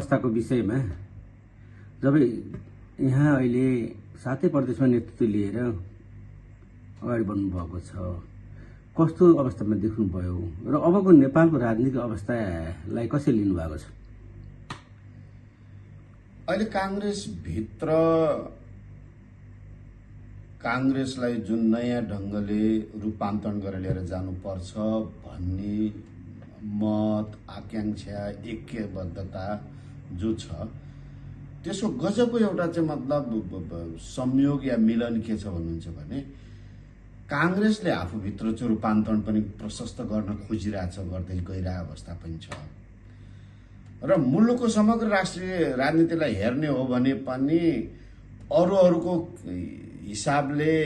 अवस्थाको विषयमा जब यहाँ अहिले 7 प्रदेशमा नेतृत्व लिएर अगाडि बढ्नुभएको छ, कस्तो अवस्थामा देख्नुभयो र अबको नेपालको राजनीतिक अवस्थालाई कसरी लिनुभएको छ? अहिले काङ्ग्रेसभित्र काङ्ग्रेसलाई जुन नयाँ ढङ्गले रूपान्तरण गरेर लिएर जानुपर्छ भन्ने मत, आकांक्षा, ऐक्यबद्धता जो छ त्यसको गजबको एउटा चाहिँ मतलब संयोग या मिलन के छ भन्नुहुन्छ भने काङ्ग्रेसले आफूभित्र चाहिँ रूपान्तरण पनि प्रशस्त गर्न खोजिरहेछ, गर्दै गइरहेको अवस्था पनि छ र मुलुकको समग्र राष्ट्रिय राजनीतिलाई हेर्ने हो भने पनि अरूको हिसाबले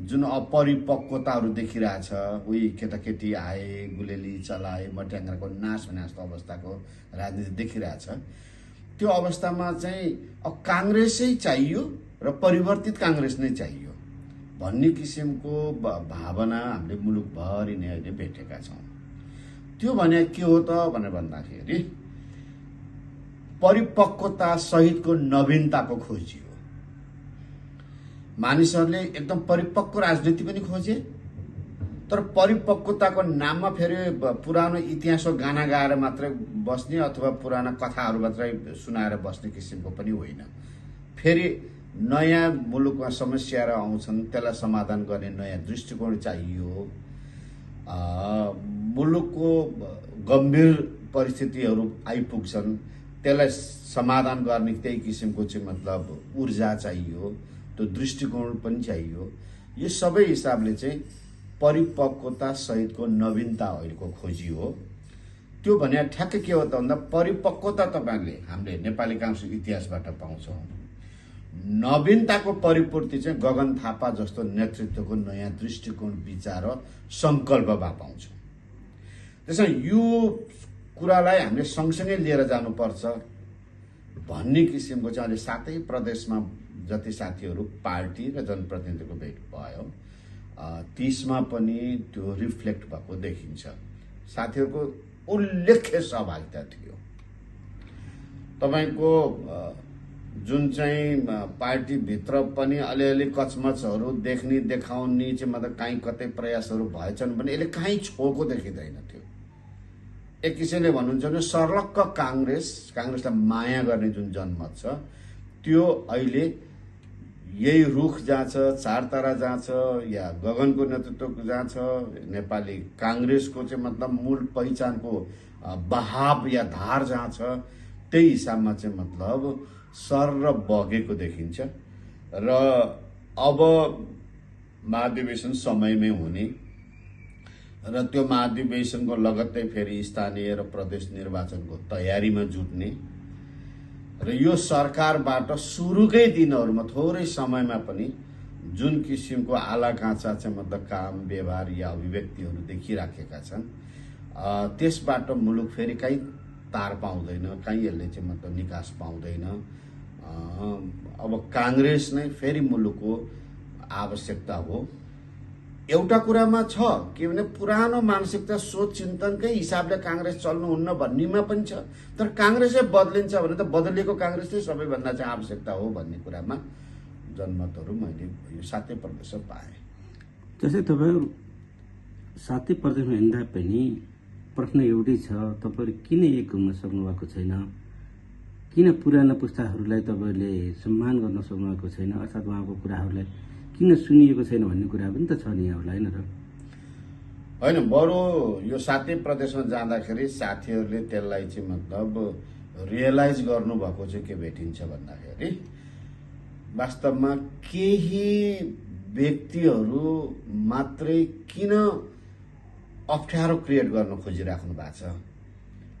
जुन अपरिपक्वताहरू देखिरहेछ, उही केटाकेटी आए, गुलेली चलाए, मट्याङ्ग्राको नाश भने जस्तो अवस्थाको राजनीति देखिरहेछ। त्यो अवस्थामा चाहिँ अब काङ्ग्रेसै चाहियो र परिवर्तित काङ्ग्रेस नै चाहियो भन्ने किसिमको भावना हामीले मुलुकभरि नै अहिले भेटेका छौँ। त्यो भने के हो त भनेर भन्दाखेरि परिपक्वता सहितको नवीनताको खोजी हो। मानिसहरूले एकदम परिपक्व राजनीति पनि खोजे, तर परिपक्वताको नाममा फेरि पुरानो इतिहासको गाना गाएर मात्रै बस्ने अथवा पुराना कथाहरू मात्रै सुनाएर बस्ने किसिमको पनि होइन। फेरि नयाँ मुलुकमा समस्याहरू आउँछन्, त्यसलाई समाधान गर्ने नयाँ दृष्टिकोण चाहियो। मुलुकको गम्भीर परिस्थितिहरू आइपुग्छन्, त्यसलाई समाधान गर्ने त्यही किसिमको चाहिँ मतलब ऊर्जा चाहियो, त्यो दृष्टिकोण पनि चाहियो। यो सबै हिसाबले चाहिँ परिपक्वता सहितको नवीनता अहिलेको खोजी हो। त्यो भने ठ्याक्कै के हो त भन्दा परिपक्वता तपाईँले हामीले नेपाली काङ्ग्रेसको इतिहासबाट पाउँछौँ। नवीनताको परिपूर्ति चाहिँ गगन थापा जस्तो नेतृत्वको नयाँ दृष्टिकोण, विचार र सङ्कल्पमा पाउँछौँ। त्यसमा यो कुरालाई हामीले सँगसँगै लिएर जानुपर्छ भन्ने किसिमको चाहिँ अहिले 7 प्रदेशमा जति साथीहरू पार्टी र जनप्रतिनिधिको भेट भयो 30मा पनि त्यो रिफ्लेक्ट भएको देखिन्छ। साथीहरूको उल्लेख्य सहभागिता थियो। तपाईँको जुन चाहिँ पार्टीभित्र पनि अलिअलि कचमचहरू देखाउने चाहिँ मतलब काहीँ कतै प्रयासहरू भएछन् भने यसले काहीँ छोएको देखिँदैन थियो। एक किसिमले भन्नुहुन्छ भने सर्लक्क काङ्ग्रेसलाई माया गर्ने जुन जनमत छ त्यो अहिले यही रुख जहाँ छ, 4 तारा जहाँ छ या गगनको नेतृत्वको जहाँ छ, नेपाली काङ्ग्रेसको चाहिँ मतलब मूल पहिचानको बहाव या धार जहाँ छ त्यही हिसाबमा चाहिँ मतलब सर र बगेको देखिन्छ। र अब महाधिवेशन समयमै हुने र त्यो महाधिवेशनको लगत्तै फेरि स्थानीय र प्रदेश निर्वाचनको तयारीमा जुट्ने र यो सरकारबाट सुरुकै दिनहरूमा थोरै समयमा पनि जुन किसिमको आलाकाँचा चाहिँ मतलब काम, व्यवहार या अभिव्यक्तिहरू देखिराखेका छन् त्यसबाट मुलुक फेरि कहीँ तार पाउँदैन, कहीँ यसले चाहिँ मतलब निकास पाउँदैन। अब काङ्ग्रेस नै फेरि मुलुकको आवश्यकता हो। एउटा कुरामा छ के भने पुरानो मानसिकता, सोच, चिन्तनकै हिसाबले काङ्ग्रेस चल्नुहुन्न भन्नेमा पनि छ, तर काङ्ग्रेसै बदलिन्छ भने त बदलिएको काङ्ग्रेस चाहिँ सबैभन्दा चाहिँ आवश्यकता हो भन्ने कुरामा जनमतहरू मैले यो 7 प्रदेशमा पाएँ। जस्तै तपाईँहरू 7 प्रदेशमा हिँड्दा पनि प्रश्न एउटै छ, तपाईँहरू किन एक हुन सक्नुभएको छैन? किन पुराना पुस्ताहरूलाई तपाईँहरूले सम्मान गर्न सक्नुभएको छैन? अर्थात् उहाँको कुराहरूलाई किन सुनिएको छैन भन्ने कुरा पनि त छ नि यहाँहरूलाई, होइन र? होइन, बरु यो 7 प्रदेशमा जाँदाखेरि साथीहरूले त्यसलाई चाहिँ मतलब रियलाइज गर्नुभएको चाहिँ के भेटिन्छ भन्दाखेरि वास्तवमा केही व्यक्तिहरू मात्रै किन अप्ठ्यारो क्रिएट गर्न खोजिराख्नु भएको छ,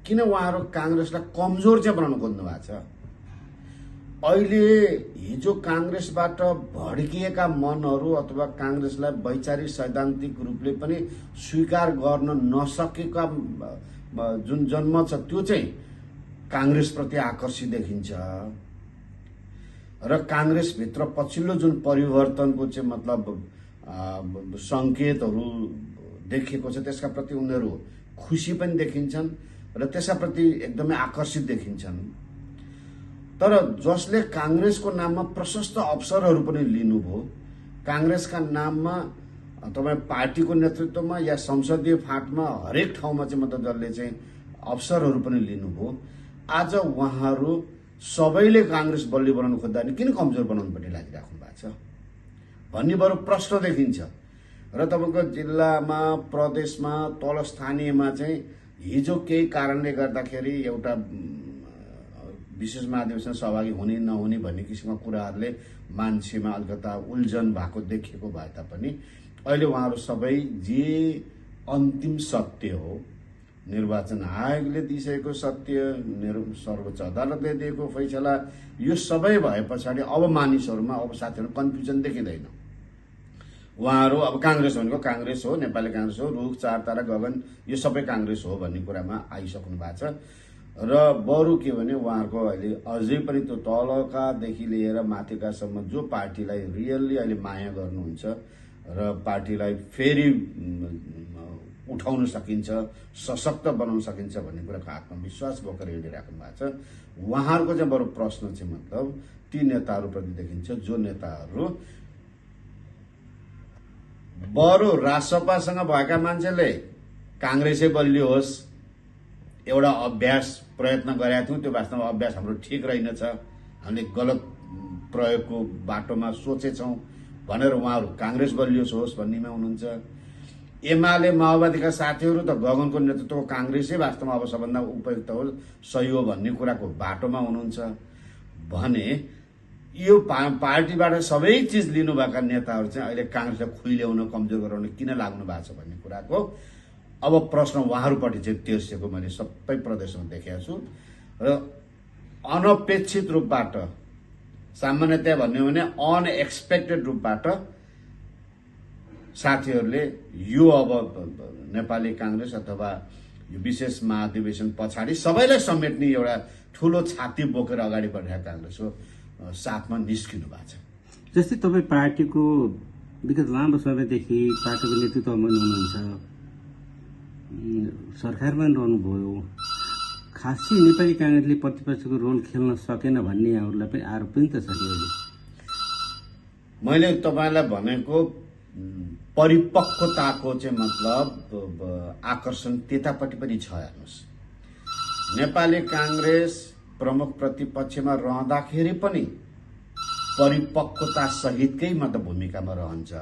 किन उहाँहरू काङ्ग्रेसलाई कमजोर चाहिँ बनाउन खोज्नु भएको छ। अहिले हिजो काङ्ग्रेसबाट भड्किएका मनहरू अथवा काङ्ग्रेसलाई वैचारिक सैद्धान्तिक रूपले पनि स्वीकार गर्न नसकेका जुन जन्म छ त्यो चाहिँ काङ्ग्रेसप्रति आकर्षित देखिन्छ र काङ्ग्रेसभित्र पछिल्लो जुन परिवर्तनको चाहिँ मतलब सङ्केतहरू देखिएको छ त्यसका प्रति उनीहरू खुसी पनि देखिन्छन् र त्यसका प्रति एकदमै आकर्षित देखिन्छन्। तर जसले काङ्ग्रेसको नाममा प्रशस्त अवसरहरू पनि लिनुभयो, काङ्ग्रेसका नाममा तपाईँ पार्टीको नेतृत्वमा या संसदीय फाँटमा हरेक ठाउँमा चाहिँ मतलब जसले चाहिँ अवसरहरू पनि लिनुभयो, आज उहाँहरू सबैले काङ्ग्रेस बलियो बनाउनु खोज्दा नि किन कमजोर बनाउनुपट्टि लागिराख्नु भएको छ भन्ने बरु प्रश्न देखिन्छ। र तपाईँको जिल्लामा, प्रदेशमा, तल स्थानीयमा चाहिँ हिजो केही कारणले गर्दाखेरि एउटा विशेष महाधिवेशन सहभागी हुने नहुने भन्ने किसिमका कुराहरूले मान्छेमा अलिकता उल्झन भएको देखिएको भए तापनि अहिले उहाँहरू सबै जे अन्तिम सत्य हो, निर्वाचन आयोगले दिइसकेको सत्य, सर्वोच्च अदालतले दिएको फैसला, यो सबै भए पछाडि अब मानिसहरूमा, अब साथीहरू कन्फ्युजन देखिँदैन। उहाँहरू अब काङ्ग्रेस भनेको काङ्ग्रेस हो, नेपाली काङ्ग्रेस हो, रुख, चार तारा, गगन यो सबै काङ्ग्रेस हो भन्ने कुरामा आइसक्नु भएको छ। र बरु के भने उहाँहरूको अहिले अझै पनि त्यो तलकादेखि लिएर माथिकासम्म जो पार्टीलाई रियल्ली अहिले माया गर्नुहुन्छ र पार्टीलाई फेरि उठाउन सकिन्छ, सशक्त बनाउन सकिन्छ भन्ने कुराको आत्मविश्वास बोकेर हिँडिराख्नु भएको छ। उहाँहरूको चाहिँ बरु प्रश्न चाहिँ मतलब ती नेताहरूप्रति देखिन्छ जो नेताहरू बरु राजसपासँग भएका मान्छेले काङ्ग्रेसै बलियो होस् एउटा अभ्यास प्रयत्न गरेका थियौँ, त्यो वास्तवमा अभ्यास हाम्रो ठिक रहेनछ, हामीले गलत प्रयोगको बाटोमा सोचेछौँ भनेर उहाँहरू काङ्ग्रेस बलियोस् होस् भन्नेमा हुनुहुन्छ। एमाले माओवादीका साथीहरू त गगनको नेतृत्वको काङ्ग्रेसै वास्तवमा अब सबभन्दा उपयुक्त हो, सही हो भन्ने कुराको बाटोमा हुनुहुन्छ भने यो पार्टीबाट सबै चिज लिनुभएका नेताहरू चाहिँ अहिले काङ्ग्रेसलाई खुइल्याउन, कमजोर गराउन किन लाग्नु भएको छ भन्ने कुराको अब प्रश्न उहाँहरूपट्टि चाहिँ तेर्सिएको मैले सबै प्रदेशमा देखेको छु। र अनपेक्षित रूपबाट, सामान्यतया भन्यो भने अनएक्सपेक्टेड रूपबाट साथीहरूले यो अब नेपाली काङ्ग्रेस अथवा यो विशेष महाधिवेशन पछाडि सबैलाई समेट्ने एउटा ठुलो छाती बोकेर अगाडि बढिरहेको काङ्ग्रेसको साथमा निस्किनु भएको छ। जस्तै तपाईँ पार्टीको विगत लामो समयदेखि पार्टीको नेतृत्वमा हुनुहुन्छ, सरकारमा रहनुभयो, खासै नेपाली काङ्ग्रेसले प्रतिपक्षको रोल खेल्न सकेन भन्ने यहाँहरूलाई पनि आरोप पनि त छ कि अहिले। मैले तपाईँलाई भनेको परिपक्वताको चाहिँ मतलब आकर्षण त्यतापट्टि पनि छ। हेर्नुहोस्, नेपाली काङ्ग्रेस प्रमुख प्रतिपक्षमा रहँदाखेरि पनि परिपक्वता सहितकै मतलब भूमिकामा रहन्छ,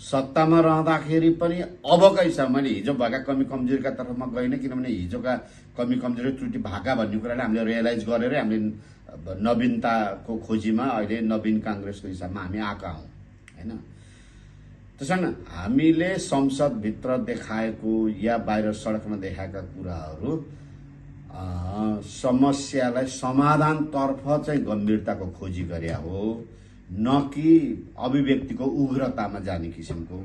सत्तामा रहँदाखेरि पनि अबका हिसाब, मैले हिजो भएका कमी कमजोरीका तर्फमा गइनँ, किनभने हिजोका कमी कमजोरी त्रुटि भाका भन्ने कुरालाई हामीले रियलाइज गरेर हामीले नवीनताको खोजीमा अहिले नवीन काङ्ग्रेसको हिसाबमा हामी आएका हौँ होइन। त्यसैले हामीले संसदभित्र देखाएको या बाहिर सडकमा देखाएका कुराहरू समस्यालाई समाधानतर्फ चाहिँ गम्भीरताको खोजी गरे हो, न कि अभिव्यक्तिको उग्रतामा जाने किसिमको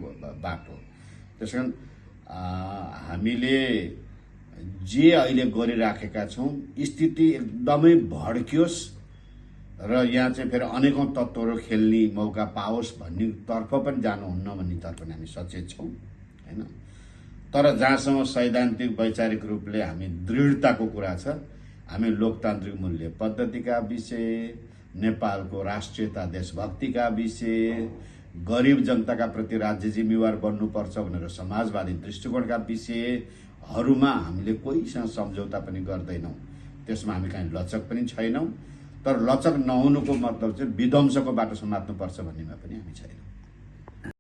बाटो। त्यसकारण हामीले जे अहिले गरिराखेका छौँ स्थिति एकदमै भड्कियोस् र यहाँ चाहिँ फेरि अनेकौं तत्त्वहरू खेल्ने मौका पाओस् भन्ने तर्फ पनि जानुहुन्न भन्ने तर्फ पनि हामी सचेत छौँ होइन। तर जहाँसम्म सैद्धान्तिक वैचारिक रूपले हामी दृढताको कुरा छ, हामी लोकतान्त्रिक मूल्य पद्धतिका विषय, नेपालको राष्ट्रियता देशभक्तिका विषय, गरिब जनताका प्रति राज्य जिम्मेवार बन्नुपर्छ भनेर समाजवादी दृष्टिकोणका विषयहरूमा हामीले कोहीसँग सम्झौता पनि गर्दैनौँ। त्यसमा हामी कहीँ लचक पनि छैनौँ, तर लचक नहुनुको मतलब चाहिँ विध्वंसको बाटो समात्नुपर्छ भन्नेमा पनि हामी छैनौँ।